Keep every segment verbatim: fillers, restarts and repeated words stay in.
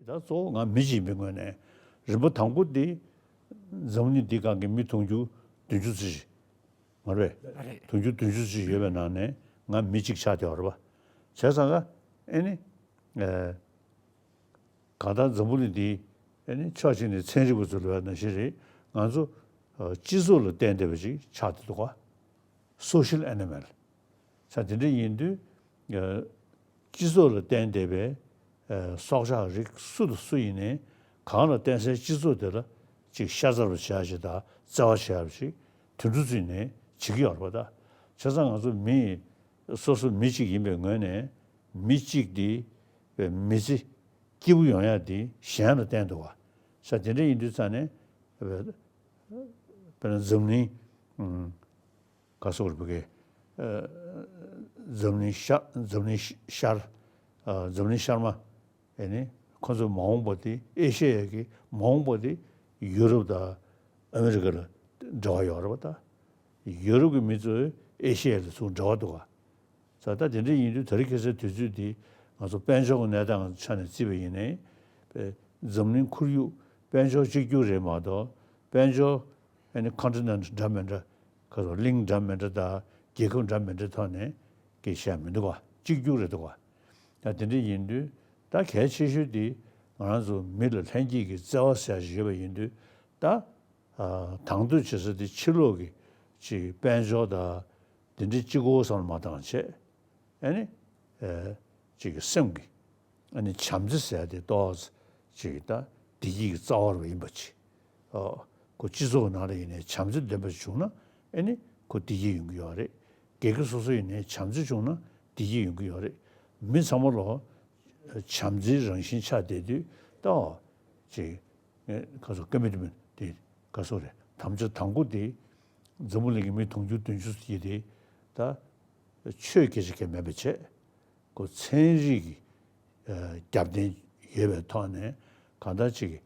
ད་གཙོ་བོ་ང་མི་གཅིག་ཡིན་པའི་ངོས་ནས་རིམ་པ་དང་པོ་འདི་འཛམ་གླིང་འདི་སྒང་གི་མི་དུང་ཕྱུར་བདུན་ཅུ་ཙམ་ཞིག་མ་རེད། རེད། དུང་ཕྱུར་བདུན་ཅུ་ཙམ་ཞིག་ཡོད་པའི་ནང་ནས་ང་མི་གཅིག་ཆགས་བསྡད་པ་རེད་པ། བྱས་ཙང་ཀ་ཨེ་ནི། ཨེ། གང་ལྟར་འཛམ་བུ་གླིང་འདི་ཨེ་ནི་ཕྱོགས་གཅིག་ནས་ཚན་རིག་པ་ཚོས་ལབ་པ་ནང་བཞིན་རེད། ང་ཚོ་ཨ་སྤྱི་ཚོགས་ལ་བརྟེན་བསྡད་པ་ཅིག་ཆགས་བསྡད་འདུག་ག Social animal། ས་དེ་འདྲ་ཡིན་དུས་ཨ་སྤྱི་ཚོགས་ལ་བརྟེན་བསྡད་པའི་ཨ་སྲོག་ཆགས་རིགས་སུ་དང་སུ་ཡིན་ནའི་གང་ལ་བརྟེན་སའི་སྤྱི་ཚོགས་དེ་ལ་ཅིག་ཤ་ཚ་པོ་བྱེད་ཡ་ཅིག་དང་བརྩེ་བ་བྱེད་ཡ་ཅིག་དུད་འགྲོ་ཚོས་ནས་བྱེད་ཀྱི་ཡོད་རེད་པ། ད་བྱས་ཙང་ང་ཚོ་མི་སོ་སོ་མི་གཅིག་ཡིན་པའི་ངོས་ནས་མི་གཅིག་འདི་མི་ཚེ་སྐྱིད་པོ་ཡོང་ཡ་འདི་གཞན་ལ་བརྟེན་འདུག་ག་ས་དེ་འདྲ་ཡིན་དུས་ཙང་ནས་དཔེར་ན་འཛམ་གླིང་ཨུམ་ག་སོགས་རིག་པའི་ཨ་འཛམ་གླིང་ཤར་འཛམ་གླིང་ཤར་ཨ་འཛམ་གླིང་ཤར་མ་ཨེ་ནི་ཁོ་ཚོའི་མ་འོངས་པ་དེ་ཨེ་ཤེ་ཡ་གི་མ་འོངས་པ་དེ་ཡུ་རོབ་དང་ཨ་མེ་རི་ཀ་ལ་འབྲེལ་བ་ཡོད་རེད་པ། ད་ཡུ་རོབ་ཀྱི་མི་ཚོས་ཨེ་ཤེ་ཡ་ལ་ཚུར་འབྲེལ་བ་འདུག་ག་ས་ད་དེ་འདྲ་ཡིན་དུས་དེ་རིང་ཁ་སང་དུས་ཚོད་འདི་ང་ཚོ་དཔལ་འབྱོར་གྱི་གནས་སྟངས་ཀྱི་ཆ་ནས་བརྩིས་པ་ཡིན་ནའི་པའི་འཛམ་གླིང་ཁོར་ཡུག་དཔལ་འབྱོར་གཅིག་གྱུར་རེད་མ་གཏོགས་དཔལ་འབྱོར་ཨ་ནི་ཀོན་ཊི་ནེན་ཊི་འདྲ་མི་འདྲ་ག་ཚོད་གླིང་འདྲ་མི་འདྲ་དང་རྒྱལ་ཁབ་འདྲ་མི་འདྲ་ཐོག་ནས་ཀྱི་བཤད་མི་འདུག་ག་གཅིག་གྱུར་རེད་འདུག་ག་ད་དེ་འདྲ་ཡིན་དུས་ད་གལ་ཆེ་ཤོས་འདི་ང་རང་ཚོ་མི་ལ་ལྷན་སྐྱེས་ཀྱི་བརྩེ་བ་ཟེར་ཡ་ཞིག་ཡོད་པ་ཡིན་དུས་ད། ཨ་དང་དོད་བྱེད་ས་དེ་ཕྱི་ལོགས་ཀྱི་ཅིག་དཔལ་འབྱོར་དང་དེ་འདྲའི་གཅིག་པོ་བསམ་བློ་མ་བཏང་བྱས། ཨ་ནི་ཨ་ཅིག་སེམས་ཀྱི་ཨ་ནི་བྱམས་བརྩེ་ཟེར་ཏེ་ཏོག་ཙམ་ཅིག་ད་བདེ་སྐྱིད་ཀྱི་རྩ་བ་རུ་ཡིན་པ་ཅིག་ཨོ་ཁོ་སྤྱི་ཚོགས་ནང་ལ་ཡིན་ནའི་བྱམས་བརྩེ་ལྡན་པ་ཞིག་བྱུང་ན་ཨ་ནི་ཁོ་བདེ་སྐྱིད་ཡོང་གི་ཡོད་རེད། སྒེར་གྱི་སོ་སོ་ཡིན་ནའི་བྱམས་བརྩེ་བྱུང་ན་བདེ་སྐྱིད་ཡོང་གི་ཡོད་རེད། མི་ཚང་མ་ལོ་བྱམས་བརྩེའི་རང་བཞིན་ཆགས་བསྡད་དུས་ད་ཨོ་ཅིག་ངས་ཁ་སོ་ཀ་མི་ཊི་མེན་ཊི་དེ་ཁ་སོ་རེད། དམ་བཅའ་དང་པོ་དེ་འཛམ་བུ་གླིང་གི་མི་དུང་ཕྱུར་བདུན་ཅུ་ཡི་དེ་ད་ཆོས་སྐད་ཆ་གང་མེད་པ་བྱས། ཁོ་ཚན་རིག་གི་ཨ་རྒྱབ་རྟེན་ཡོད་པའི་ཐོག་ནས་གང་ལྟར་ཅིག་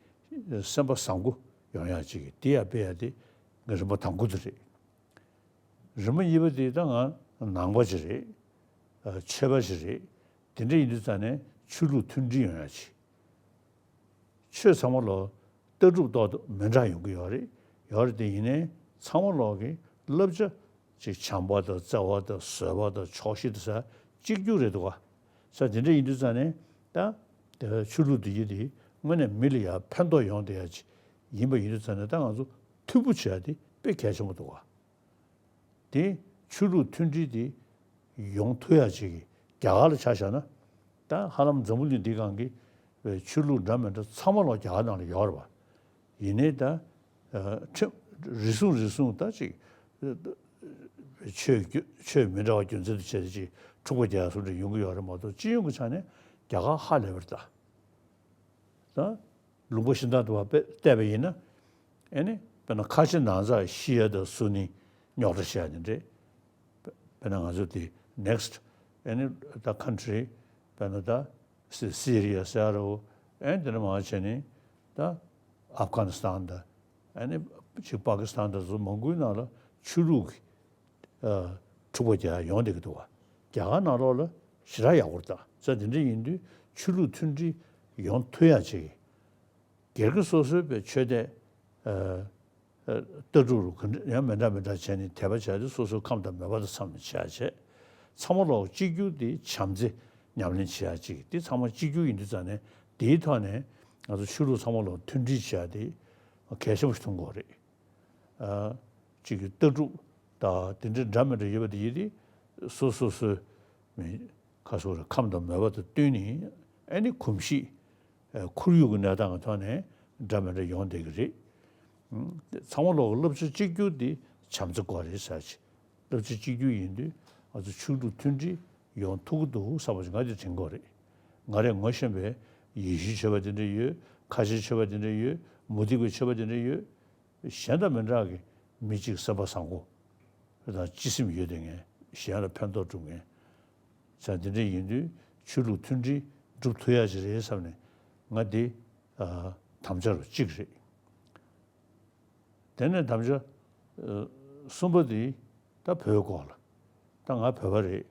སེམས་པ་བཟང་པོ་ཡོང་ཡག་ཅིག་དེ་ཡང་སྤེལ་ཡག་དེ་ངའི་རིམ་པ་དང་པོ་དེ་རེད། རིམ་པ་གཉིས་པ་དེ་ད་ང་ནང་པ་ཅིག་རེད། ཨ་ཆོས་པ་ཞིག་རེད། དེ་འདྲ་ཡིན་དུས་ཙང་ནས་ཆོས་ལུགས་མཐུན་སྒྲིལ་ཡོང་ཡག་ཅིག་ཆོས་ཚང་མ་ལོ་ལྟ་གྲུབ་ཏོག་ཏོ་མི་འདྲ་ཡོང་གི་ཡོད་རེད། ཡོད་རེད་དེ་ཡིན་ནའི་ཚང་མ་ལོག་གི་བསླབ་བྱ་ཅིག་བྱམས་པ་དང་བརྩེ་བ་དང་བཟོད་པ་དང་ཆོག་ཤེས་དེ་ས་གཅིག་གྱུར་རེད་འདུག་ག་ས་དེ་འདྲ་ཡིན་དུས་ཙང་ནས་ད་དེ་ཆོས་ལུགས་དེ་ཡིན་དེ་དངོས་གནས་མི་ལ་ཡང་ཕན་ཐོགས་ཡོང་བསྡད་ཡ་ཅིག་ཡིན་པ་ཡིན་དུས་ཙང་ནས་ད་ང་ཚོ་མཐུན་པོ་བྱེད་ཡ་དེ་དཔེ་གལ་ཆེན་པོ་འདུག་ག་དེ་ཆོས་ལུགས་མཐུན་སྒྲིལ་དེ་ཡོང་ཐུབ་ཡ་ཅིག་གི་རྒྱ་གར་ལ་ཆ་བཞག་ན། ད་ཧ་ལམ་འཛམ་བུ་གླིང་འདི་སྒང་གི་བའི་ཆོས་ལུགས་འདྲ་མི་འདྲ་ཚང་མ་ལོག་རྒྱ་གར་ནང་ལ་ཡོད་རེད་པ། ཡིན་ནའི་ད་ཨ་ཁྲིམས་རེ་ཟུང་རེ་ཟུང་ད་ཅིག་ཆོས་རྒྱུ་ཆོས་མི་འདྲ་བ་རྒྱུ་མཚན་དུ་བྱས་ཏེ་ཅིག་འཁྲུག་པ་རྒྱག་ཡ་སོགས་འདྲ་ཡོང་གི་ཡོད་རེད་མ་གཏོགས་སྤྱི་ཡོངས་ཀྱི་ཆ་ནས་རྒྱ་གར་ཧ་ལས་པ་རེད་ད། ད། ལུང་པ་གཞན་དག་ཏུ་བ་བལྟས་པ་ཡིན་ན། ཨེ་ནི་དཔེར་ན་ཁ་ཆེ་ནང་ཚགས་ཤི་ཡ་དང་གསོད་ནི་རྙོག་དྲ་བྱེད་ཡ་དེ་འདྲས། དཔེར་ན་ང་ཚོ་དེ་next ཨེ་ནི་ད་country དཔེར་ན་ད་སི་སི་རི་ཡ་ཟེར་རོ། ཨེ་ནི་དེ་ནས་མར་བྱས་ནི་ད་ཨབ་གྷ་ནི་སི་ཐན་དང་ཨེ་ནི་ཅིག་པ་ཀི་སི་ཐན་དང་སོགས་མང་པོའི་ནང་ལ་ཆོས་ལུགས་ཀྱི་ཨ་འཁྲུག་པ་རྒྱག་ཡ་ཡོང་བསྡད་ཀྱི་འདུག་བ། རྒྱ་གར་ནང་ལོགས་ལ་ཞེ་དྲག་ཡག་པོ་རེད་ད། ས་དེ་འདྲ་ཡིན་དུས་ཆོས་ལུགས་མཐུན་སྒྲིལ་ཡོང་ཐུབ་ཡ་ཅིག་སྒེར་གྱི་སོ་སོའི་པའི་ཆོས་དད་ཨ་ཨ་ལྟ་གྲུབ་རུ་ག་འདྲ་ཡང་མི་འདྲ་མི་འདྲ་བྱས་ནས་དད་པ་བྱས་ཏེ་སོ་སོའི་ཁམས་དང་མོས་པ་དང་འཚམས་ནས་བྱས་བྱས། ཚང་མ་ལོག་གཅིག་གྱུར་དེ་བྱམས་བརྩེ་ཉམས་ལེན་བྱེད་ཡ་ཅིག་དེ་ཚང་མ་གཅིག་གྱུར་ཡིན་དུས་ཙང་ནས་དེའི་ཐོག་ནས་ང་ཚོ་ཆོས་ལུགས་ཚང་མ་ལོག་མཐུན་སྒྲིལ་བྱེད་ཡ་དེ་གལ་ཆེན་པོ་ཞིག་མཐོང་གི་ཡོད་རེད། ཨ་ཅིག་གི་ལྟ་གྲུབ་དང་དེ་འདྲའི་འདྲ་མི་འདྲ་ཡོད་པ་དེ་ཡིན་དེ་སོ་སོ་སོའི་མི་ཁ་སོ་རེ་ཁམས་དང་མོས་པ་དང་བསྟུན་ནས་ཨ་ནི་གོམས་གཤིས་ཨ་ཁོར་ཡུག་གི་གནས་སྟངས་ཀྱི་ཐོག་ནས་འདྲ་མི་འདྲ་ཡོང་བསྡད་ཀྱི་རེད། ཨ་ཚང་མ་ལོག་གི་བསླབ་བྱ་གཅིག་གྱུར་དེ་བྱམས་བརྩེ་དགོས་རེད་ཟེར་ཅིག་བསླབ་བྱ་གཅིག་གྱུར་ཡིན་དུས་ང་ཚོ་ཆོས་ལུགས་མཐུན་སྒྲིལ་ཡོང་ཐུབ་ཀྱི་འདུག་བསམ་པ་ཞིག་ང་དེ་དྲན་གྱི་ཡོད་རེད། ང་རས་ངོ་ཤེས་པའི་ཡེ་ཤུའི་ཆོས་པ་དེ་འདྲ་ཡོད། ཁ་ཆེའི་ཆོས་པ་དེ་འདྲ་ཡོད། མུ་སྟེགས་པའི་ཆོས་པ་དེ་འདྲ་ཡོད། གཞན་དང་མི་འདྲ་གི་མི་གཅིག་སེམས་པ་བཟང་པོ་དང་སྤྱི་སེམས་ཡོད་བསྡད་མཁན། གཞན་ལ་ཕན་ཐོགས་སྒྲུབ་མཁན་ཚང་དེ་འདྲ་ཡིན་དུས་ཆོས་ལུགས་མཐུན་སྒྲིལ་སྒྲུབ་ཐུབ་ཡ་ཅིག་རེད་བསམ་ནས་ང་འདི་ཨ་དམ་བཅའ་རུ་གཅིག་རེད། དེ་ནས་དམ་བཅའ་ཨ་གསུམ་པ་དེ་ད་བོད་སྐོར་ལ། ད་ང་བོད་པ་རེད།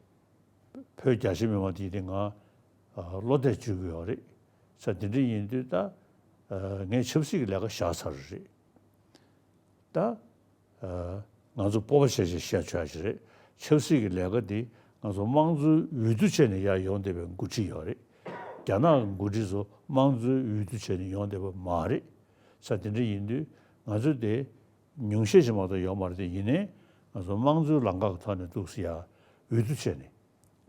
བོད་རྒྱ་ཆེ་མི་མང་དེ་དེ་ང་ཨ་བློ་གཏད་བཅོལ་གྱི་ཡོད་རེད། ས་དེ་འདྲ་ཡིན་དུས་ད་ངས་ཆབ་སྲིད་ཀྱི་ལས་ཀ་བཞག་ཚར་རེད། ད་ང་ཚོ་སྤོབས་པ་བྱས་བྱས་བཤད་ཆོག་ཡ་ཞིག་རེད། ཆབ་སྲིད་ཀྱི་ལས་ཀ་འདི་ང་ཚོ་དམངས་གཙོའི་འོས་བསྡུ་བྱས་ནས་ཡར་ཡོང་བསྡད་པའི་འགོ་ཁྲིད་ཡོད་རེད། རྒྱ་ནག་གི་འགོ་ཁྲིད་ཚོ་དམངས་གཙོའི་འོས་བསྡུ་བྱས་ནས་ཡོང་བསྡད་པ་མ་རེད། ས་དེ་འདྲ་ཡིན་དུས་ང་ཚོ་དེ་ཉུང་ཤས་ཤིག་མ་གཏོགས་ཡོད་མ་རེད། དེ་ཡིན་ནའི་ང་ཚོ་དམངས་གཙོའི་ལམ་ཁ་གི་ཐོག་ནས་འདུག་སེ་ཡར་འོས་བསྡུ་བྱས་ནས་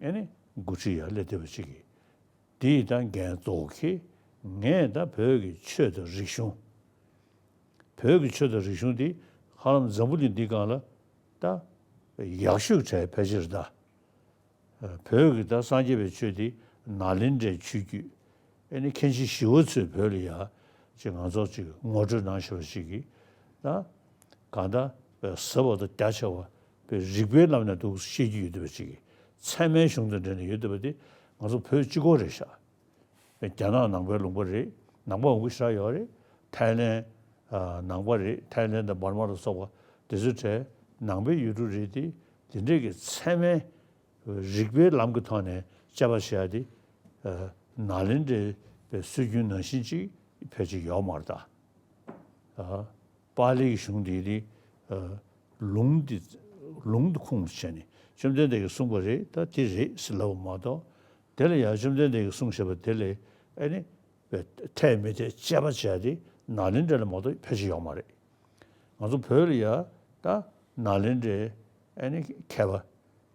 ཨེ་ནི་འགོ་ཁྲིད་ཡར་སླེབས་བསྡད་པ་ཅིག་གིས། དེ་ཡི་ད་འགན་གཙོ་བོ་ཁྱེད། ངས་ད་བོད་ཀྱི་ཆོས་དང་རིག་གཞུང་། བོད་ཀྱི་ཆོས་དང་རིག་གཞུང་འདི་ཧ་ལམ་འཛམ་བུ་གླིང་འདི་སྒང་ལ་ད་ཡག་ཤོས་གྲས་ཕལ་ཆེར་ད། བོད་ཀྱི་ད་སངས་རྒྱས་པའི་ཆོས་འདི་ནཱ་ལེནྡྲའི་ཆོས་བརྒྱུད། ཨེ་ནི་མཁན་ཆེན་ཞི་བ་འཚོས་བོད་ལ་ཡ་ཅིག་ང་ཚོ་ཅིག་ངོ་སྤྲོད་གནང་བཞིན་པ་ཞིག་གིས་ད་གང་ལྟར་ཟབ་པ་དང་རྒྱ་ཆེ་བ་པའི་རིག་པའི་ལམ་ནས་འདུག་བཤད་རྒྱུ་ཡོད་བསྡད་པ་ཅིག་གིས། ཚད་མའི་གཞུང་དང་འབྲེལ་ནས་ཡོད་བསྡད་པ་དེ་ང་ཚོ་བོད་གཅིག་པོ་རེད་ཤག་རྒྱ་ནག་ནང་པའི་ལུང་པ་རེད། ནང་པ་འོང་གི་ཤག་ཡོད་རེད། ཐའི་ལེན་ནང་པ་རེད། ཐའི་ལེན་དང་འབར་མ་ལ་སོགས་པ་དེ་ཚོའི་གྲས་ནང་པའི་ཡུལ་གྲུ་རེད་དེ། དེ་འདྲས་ཀྱི་ཚད་མའི་རིག་པའི་ལམ་གྱི་ཐོག་ནས་དཔྱད་པ་བྱེད་ཡ་དེ་ནཱ་ལེནྡྲའི་པའི་སྲོལ་རྒྱུན་ནང་བཞིན་ཅིག་ཕལ་ཆེར་ཡོད་མ་རེད་ད། པཱ་ལིའི་གཞུང་འདི་ནི་ལུང་འདི་ལུང་འདི་ཁུངས་སུ་བྱས་ནས་བཅོམ་ལྡན་འདས་ཀྱིས་གསུངས་པ་རེད། ད་དེ་རེད་ཟེར་ལབ་པ་མ་གཏོགས། དེ་ལ་ཡང་བཅོམ་ལྡན་འདས་ཀྱིས་གསུངས་བཞག་པ་དེ་ལས་ཨེ་ནི་འཐད་མི་འཐད་དཔྱད་པ་བྱས་ཏེ་ནཱ་ལེནྡྲ་ལ་མ་གཏོགས་ཕལ་ཆེར་ཡོད་མ་རེད། ང་ཚོ་བོད་ལ་ཡ་ད་ནཱ་ལེནྡྲའི་ཨེ་ནི་མཁས་པ་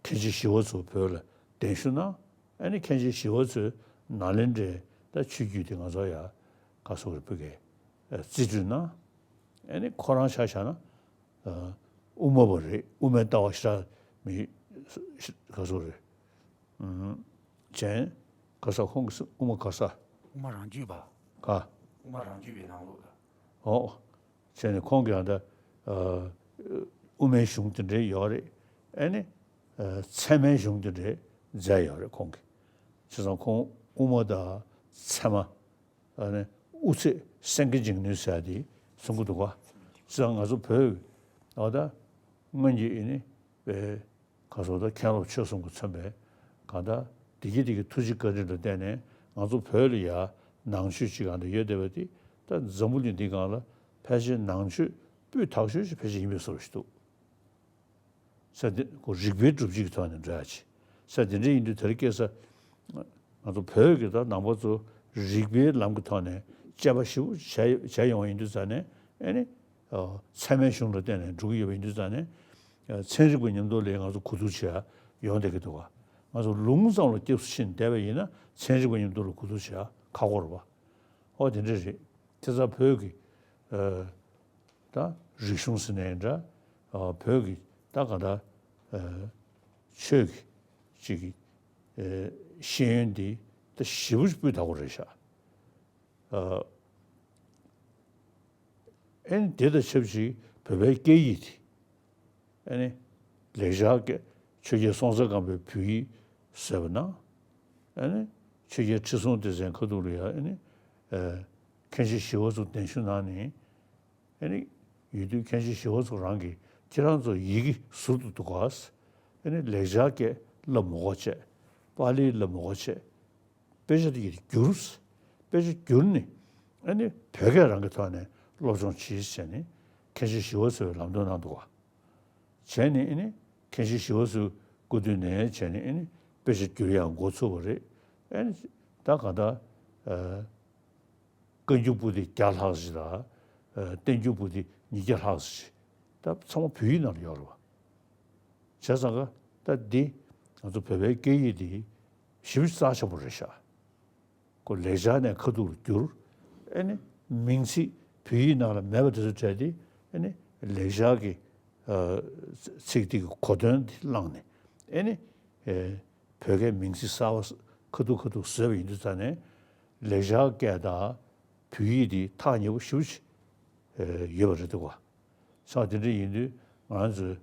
མཁན་ཆེན་ཞི་བ་འཚོ་བོད་ལ་གདན་ཞུ་གནང་། ཨེ་ནི་མཁན་ཆེན་ཞི་བ་འཚོས་ནཱ་ལེནྡྲའི་ད་ཆོས་བརྒྱུད་དེ་ང་ཚོ་ཡ་ག་སོགས་རེ་ཕུལ་གས་རྩིས་སྤྲོད་གནང་། ཨེ་ནི་ཁོ་རང་ཆ་བཞག་ན་དབུ་མ་པ་རེད། དབུ་མའི་ལྟ་བ་ཞེ་དྲག་མི་ག་སོགས་རེད། ཅན་ག་ས་ཁོང་གི་དབུ་མ་ག་ས། དབུ་མ་རང་རྒྱུད་པ། ག་དབུ་མ་རང་རྒྱུད་པའི་ནང་ལོགས་ལ། ཨོ། བྱས་ནས་ཁོང་གིས་ཡང་ད་དབུ་མའི་གཞུང་དེ་འདྲའི་ཡོད་རེད། ཨེ་ནི་ཚད་མའི་གཞུང་དེ་འདྲའི་མཛད་ཡོད་རེད་ཁོང་གིས། བྱས་ཙང་ཁོང་དབུ་མ་དང་ཚད་མ། ཨེ་ནི་དབུ་ཚད་སེང་གེ་འཇིགས་ནུས་ཟེར་ཡ་དེ་གསུང་གི་འདུག་ག་བྱས་ཙང་ང་ཚོ་བོད་ཨ་ད་སྔོན་གྱི་ཨེ་ནི་པའི་ག་སོགས་ད་མཁན་སློབ་ཆོས་གསུམ་གྱིས་མཚོན་པའི་གང་ལྟར་བདེ་སྐྱིད་དེ་གི་ཐུགས་རྗེ་བཀའ་དྲིན་ལ་བརྟེན་ནས་ང་ཚོ་བོད་ལ་ཡ་ནང་ཆོས་ཅིག་གང་འདྲ་ཡོད་བསྡད་པ་དེ། ད་འཛམ་བུ་གླིང་འདི་སྒང་ལ་ཕལ་ཆེར་ནང་ཆོས་སྤུས་དག་ཤོས་ཤིག་ཕལ་ཆེར་ཡིན་པའི་བཟོ་འདྲ་ཞིག་འདུག་ས་དེ་ཁོ་རིག་པའི་སྒྲུབ་བྱེད་ཀྱི་ཐོག་ནས་འགྲོ་ཡ་ཅིག་ས་དེ་འདྲ་ཡིན་དུས་དེ་རིང་ཁ་སང་ང་ཚོ་བོད་ཀྱི་ད་ནང་པ་ཚོ་རིག་པའི་ལམ་གྱི་ཐོག་ནས་དཔྱད་པ་ཞིབ་པོ་བྱས་བྱས་ཡོང་བ་ཡིན་དུས་ཙང་ནས། ཨེ་ནི་ཚད་མའི་གཞུང་ལ་བརྟེན་ནས་འགྲོ་གི་ཡོད་པ་ཡིན་དུས་ཙང་ནས། ཚན་རིག་པ་མཉམ་དུ་ལ་ང་ཚོ་གོ་བསྡུར་བྱེད་ཡ་ཡོང་བསྡད་ཀྱི་འདུག་ག་ང་ཚོ་ལུང་ཙམ་ལ་སྐྱབས་སུ་ཕྱིན་བསྡད་པ་ཡིན་ན་ཚན་རིག་པ་མཉམ་དུ་ལ་གོ་བསྡུར་བྱེད་ཡ་ཁག་པོ་རེད་པ། ཨོ་དེ་འདྲ་རེད། དེ་ཚ་བོད་ཀྱི་ཨ་ད་རིག་གཞུང་ཟེར་ནའི་འདྲ། ཨ་བོད་ཀྱི་ད་ག་ད་ཨ་ཆོས་ཀྱི་ཅིག་གི་ཨ་ཤེས་ཡོན་འདི་ད་ཞེ་པོ་ཅིག་སྤུས་དག་པོ་རེད་ཤག་ཨ་ཨེ་ནི་དེ་དང་ཆབས་ཅིག་བོད་པའི་སྐད་ཡིག་དེ་ཨེ་ནི་ལེགས་སྦྱར་སྐད། ཆོས་རྒྱལ་སྲོང་བཙན་སྒམ་པོའི་བོད་ཡིག་བཟོས་པ་ན། ཨེ་ནི་ཆོས་རྒྱལ་ཁྲི་སྲོང་ལྡེ་བཙན་ཁ་ཐུག་ལ་ཡ་ཨེ་ནི་ཨ་མཁན་ཆེན་ཞི་བ་འཚོ་གདན་ཞུ་གནང་ནས། ཨེ་ནི་ཡོད་དུས་མཁན་ཆེན་ཞི་བ་འཚོ་རང་གིས་ཁྱེད་རང་ཚོ་ཡི་གེ་ཟུར་དུ་འདུག་ག་ཨེ་ནི་ལེགས་སྦྱར་སྐད་བསླབ་མི་དགོས་བྱས། པཱ་ལི་བསླབ་མི་དགོས་བྱས། དཔེ་ཆ་དེ་ཡིས་བསྒྱུར། དཔེ་ཆ་བསྒྱུར་ནས་ཨ་ནི་བོད་སྐད་རང་གི་ཐོག་ནས་སློབ་སྦྱོང་བྱེད་ཟེར་ནས་མཁན་ཆེན་ཞི་བ་འཚོས་ལམ་སྟོན་གནང་འདུག་ག་བྱས་ནས་ཨ་ནི་མཁན་ཆེན་ཞི་བ་འཚོའི་སྐུ་མདུན་ནས་བྱས་ནས་ཨ་ནི་དཔེ་ཆ་བསྒྱུར་ཡག་འགོ་ཚུགས་པ་རེད། ཨ་ནི་ད་གང་ལྟར་ཨ་བཀའ་འགྱུར་པོ་ཏི་བརྒྱ་ལྷག་ཞིག་དང་། ཨ་བསྟན་འགྱུར་པོ་ཏི་ཉིས་བརྒྱ་ལྷག་ཞིག་ད་ཚང་མ་བོད་ཡིག་ནང་ལ་ཡོད་རེད་པ། བྱས་ཙང་ཀ་ད་འདི་ང་ཚོ་བོད་པའི་སྐད་ཡིག་འདི་ཞེ་པོ་རྩ་ཆེན་པོ་རེད་ཤག་ཁོ་ལེགས་སྦྱར་ནས་ཁ་ཐུག་ལ་བསྒྱུར། ཨེ་ནི་མིང་ཚིག་བོད་ཡིག་ནང་ལ་མེད་པ་དེ་ཚོ་བྲལ་ཏེ། ཨེ་ནི་ལེགས་སྦྱར་གྱི་ཨ་ཚིག་དེ་གི་གོ་དོན་དེ་བླངས་ནས། ཨེ་ནི་ཨེ་བོད་སྐད་མིང་ཚིག་གསར་པ་ཁ་ཐུག་ཁ་ཐུག་བཟོས་པ་ཡིན་དུས་ཙང་ནས། ལེགས་སྦྱར་སྐད་དང་བོད་ཡིག་དེ་ཐག་ཉེ་པོ་ཞེ་པོ་ཅིག་ཨེ་ཡོད་པ་རེད་འདུག་ག་ས་དེ་འདྲ་ཡིན་དུས་ང་ཚོས་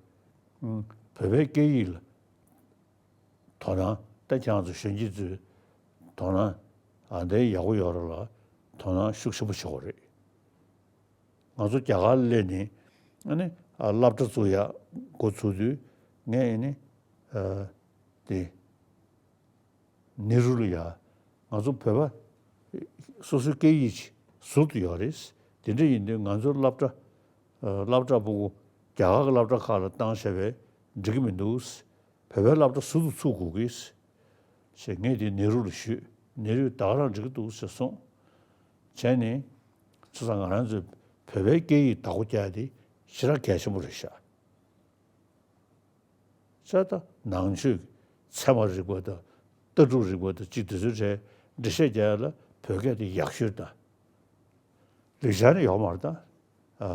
ཨ་བོད་པའི་སྐད་ཡིག་ལ་དོ་སྣང་། ད་ཁྱེད་རང་ཚོ་གཞོན་སྐྱེས་ཚོས་དོ་སྣང་ཨ་འདྲའི་ཡག་པོ་ཡོད་རེད་ལ། དོ་སྣང་ཤུགས་ཆེན་པོ་བྱེད་དགོས་རེད། ང་ཚོ་རྒྱ་གར་སླེབས་ནས་ཨ་ནི་ཨ་སློབ་གྲྭ་བཙུགས་ཡག་འགོ་ཚུགས་དུས་ངས་ཨ་ནི་ཨ་དེ་ནེ་རུ་ལ་ཡ། ང་ཚོ་བོད་པ་ སོ་སོའི་སྐད་ཡིག་ཅིག་ཟུར་དུ་ཡོད་རེད། དེ་འདྲ་ཡིན་དུས་ང་ཚོའི་སློབ་གྲྭ་ཨ་སློབ་གྲྭ་ཕྲུ་གུ་རྒྱ་གར་གྱི་སློབ་གྲྭ་ཁག་ལ་བཏང་བྱས་པས་འགྲིག་གི་མི་འདུག་བོད་པའི་སློབ་གྲྭ་ཟུར་དུ་ཚུགས་དགོས་ཀྱི། ཞེས་ངས་དེ་ནེ་རུ་ལ་ཞུས། ནེ་རུས་ད་ག་རང་འགྲིག་གི་འདུག་ཟེར་གསུངས། བྱས་ནས་བྱས་ཙང་ང་རང་ཚོས་བོད་པའི་སྐད་ཡིག་བདག་པོ་རྒྱག་ཡ་དེ་ཞེ་དྲག་གལ་ཆེན་པོ་རེད་ཤག་བྱས་ཙང་ནང་ཆོས་ཀྱི་ཚད་མ་རིག་པ་དང་ལྟ་གྲུབ་རིག་པ་དང་གཅིག་དེ་ཚོའི་གྲས་འགྲེལ་བཤད་རྒྱག་ཡ་ལ་བོད་སྐད་དེ་ཡག་ཤོས་དང་། ལེགས་སྦྱར་ནི་ཡོག་མ་རེད་ད། ཨ་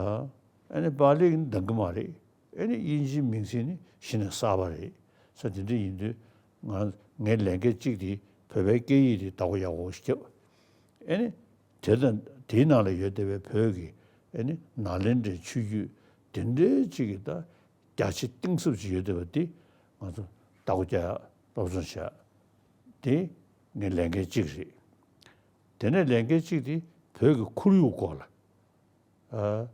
ཨ་ནི་པཱ་ལི་ནི་འདང་གི་མ་རེད། ཨ་ནི་དབྱིན་ཇིའི་མིང་ཚིག་ནི་གཞི་ནས་གསར་པ་རེད། ས་དེ་འདྲ་ཡིན་དུས་ང་ངའི་ལས་འགན་གཅིག་དེ་བོད་པའི་སྐད་ཡིག་དེ་བདག་པོ་ཡག་པོ་ཞིག་བརྒྱབ། ཨ་ནི་དེ་དང་དེའི་ནང་ལ་ཡོད་བསྡད་པའི་བོད་ཀྱི་ཨ་ནི་ནཱ་ལེནྡྲའི་ཆོས་བརྒྱུད་དེ་འདྲའི་གཅིག་གི་ད་རྒྱ་ཆེ་གཏིང་ཟབ་ཅིག་ཡོད་བསྡད་པ་དེ་ང་ཚོ་བདག་པོ་རྒྱག་ཡ་སློབ་སྦྱོང་བྱ་ཡ་དེ་ངའི་ལས་འགན་གཅིག་རེད། དེ་ནས་ལས་འགན་གཅིག་དེ་བོད་ཀྱི་ཁོར་ཡུག་སྐོར་ལ། ཨ་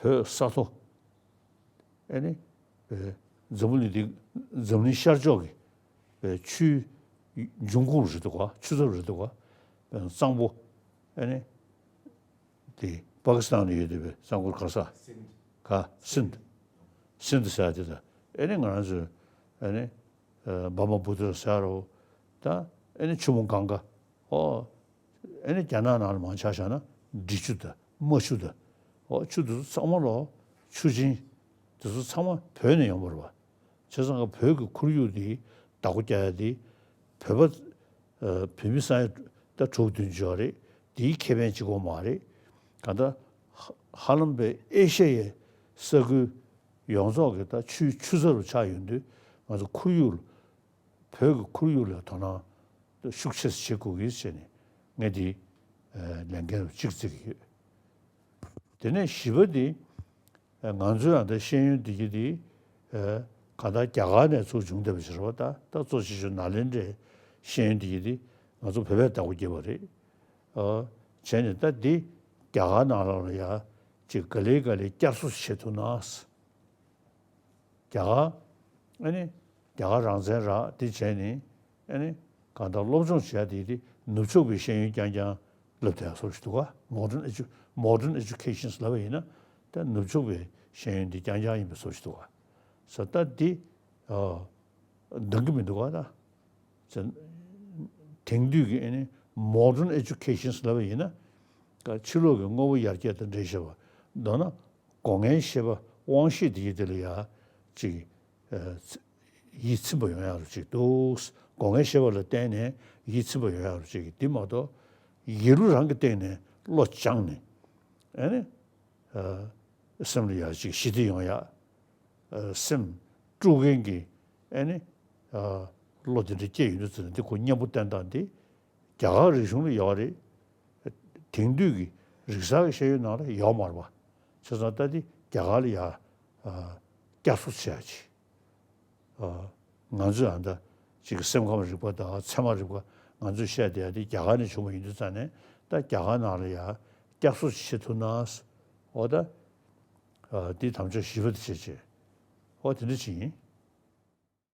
བོད་ས་མཐོ། ཨ་ནི་ཨེ་འཛམ་བུ་གླིང་འདི་འཛམ་གླིང་ཤར་ཕྱོགས་ཀྱི་ཨེ་ཆུའི་འབྱུང་ཁུངས་རེད་འདུག་ག་ཆུ་ཚབ་རེད་འདུག་ག་གཙང་པོ། ཨ་ནི་དེ་པ་ཀི་སི་ཐན་ལ་ཡོད་བསྡད་པའི་གཙང་པོ་ག་ས། ག་སིནྡ། སིནྡ་ཟེར་ཡ་དེ་དང་ཨ་ནི་ང་རང་ཚོའི་ཨ་ནི་ཨ་བྷ་མ་བུ་ཏི་ཟེར་རོ། ད་ཨ་ནི་ཆུ་མོ་གངྒཱ། ཨོ། ཨ་ནི་རྒྱ་ནག་ནང་ལ་མང་ཆ་བཞག་ན་འབྲི་ཆུ་དང་རྨ་ཆུ་དང་། ཨོ་ཆུ་དེ་ཚོ་ཚང་མ་ལོ་ཆུ་ཆེན་དེ་ཚོ་ཚང་མ་བོད་ནས་ཡོང་བ་རེད་པ། བྱས་ཙང་བོད་ཀྱི་ཁོར་ཡུག་འདི་བདག་པོ་རྒྱག་ཡ་དེ་བོད་པ་ཨ་བོད་མི་ས་ཡ་ད་དྲུག་བདུན་ཅུ་ཡོད་རེད། དེའི་ཁེ་ཕན་གཅིག་པོ་མ་རེད། གང་ལྟར་ཧ་ཧ་ལམ་པའི་ཨེ་ཤ་ཡའི་ས་ཁུལ་ཡོངས་རྫོགས་ཀྱི་ད་ཆུའི་ཆུ་ཚབ་ཆགས་ཡོང་དུས་ང་ཚོ་ཁོར་ཡུག་བོད་ཀྱི་ཁོར་ཡུག་ལ་དོ་སྣང་ཤུགས་ཆེ་ཙམ་བྱེད་དགོས་ཀྱི་ཟེར་ནས་ངས་འདི་ལས་འགན་གཅིག་བརྩི་གི་ཡོད། དེ་ནས་བཞི་པ་འདི་ང་ཚོའི་ཨ་ད་ཤེས་ཡོན་འདི་གི་འདི་གང་ལྟར་རྒྱ་གར་ནས་ཚུར་བྱུང་བསྡད་པ་ཞིག་རེད་པ། ད་ད་གཙོ་ཆེ་ཤོས་ནཱ་ལེནྡྲའི་ཤེས་ཡོན་འདི་གི་འདི་ང་ཚོ་བོད་པས་བདག་པོ་བརྒྱབ་པ་རེད། བྱས་ནས་ད་འདི་རྒྱ་གར་ནང་ལོགས་ལ་ཡ་ཅིག་ག་ལེ་ག་ལེ་བསྐྱར་གསོ་བྱེད་ཐུབ་ན། རྒྱ་གར་ཨ་ནི་རྒྱ་གར་རང་བཙན་རག་དེ་བྱས་ནས་ཨ་ནི་གང་ལྟར་སློབ་སྦྱོང་བྱས་དེ་དེ་ནུབ་ཕྱོགས་པའི་ཤེས་ཡོན་རྐྱང་རྐྱང་བསླབ་བསྡད་ཡ་བཟོ་ཞིག་འདུག་ག modern edu- modern education ཟེར་ལབ་པ་ཡིན་ན་ད་ནུབ་ཕྱོགས་པའི་ཤེས་ཡོན་འདི་རྐྱང་རྐྱང་ཡིན་པའི་བཟོ་ཞིག་འདུག་ག་ས་ད་འདི་ཨ་འདང་གི་མི་འདུག་ག་ད། དེང་དུས་ཀྱི་ཨ་ནི་modern education ཟེར་ལབ་པ་ཡིན་ན་ད་ཕྱི་ལོགས་ཀྱི་དངོས་པོ་ཡར་རྒྱས་དང་འབྲེལ་བཞག་པ་མདོར་ན། སྒོ་ལྔའི་ཤེས་པ་དབང་ཤེས་དེ་ཡི་དེ་ལ་ཡ་ཅིག་ཨ་ཡིད་ཚིམ་པ་ཡོང་ཡག་རུ་ཅིག་འདུག་སྒོ་ལྔའི་ཤེས་པ་ལ་བརྟེན་ནས་ཡིད་ཚིམ་པ་ཡོང་ཡག་རུ་ཅིག་འདི་མ་གཏོགས་ཡིད་བློ་རང་གི་སྟེང་ནས་བློ་སྦྱངས་ནས་ཨ་ནི་ཨ་སེམས་ལ་ཡ་ཅིག་ཞི་བདེ་ཡོང་ཡག་ཨ་སེམས་དཀྲུག་མཁན་གྱི་ཨ་ནི་ཨ་བློ་དེ་འདྲ་སྐྱེས་ཡོང་དུས་ཙམ་ནས་འདི་ཁོ་གཉེན་པོ་བསྟེན་སྟངས་འདི། རྒྱ་གར་རིག་གཞུང་ལ་ཡོད་རེད། དེང་དུས་ཀྱི་རིག་གསར་གྱི་ཤེས་ཡོན་ནང་ལ་ཡོད་མ་རེད་པ། བྱས་ཙང་ད་འདི་རྒྱ་གར་ལ་ཡ་ཨ་བསྐྱར་གསོ་བྱེད་ཡ་ཅིག་ཨ་ང་ཚོས་ཨ་ད་ཅིག་སེམས་ཁམས་རིག་པ་དང་ཚད་མ་རིག་པ་ང་ཚོས་བཤད་བསྡད་ཡ་དེ་རྒྱ་གར་ནས་བྱུང་བ་ཡིན་དུས་ཙང་ནས་ད་རྒྱ་གར་ནང་ལ་ཡ་བསྐྱར་གསོ་བྱེད་ཐུབ་ན། འོ་ད་ཨ་འདི་དམ་བཅའ་བཞི་པ་དེ་བྱེད་བྱེད། འོ་དེ་འདྲ་ཅིག་ཡིན།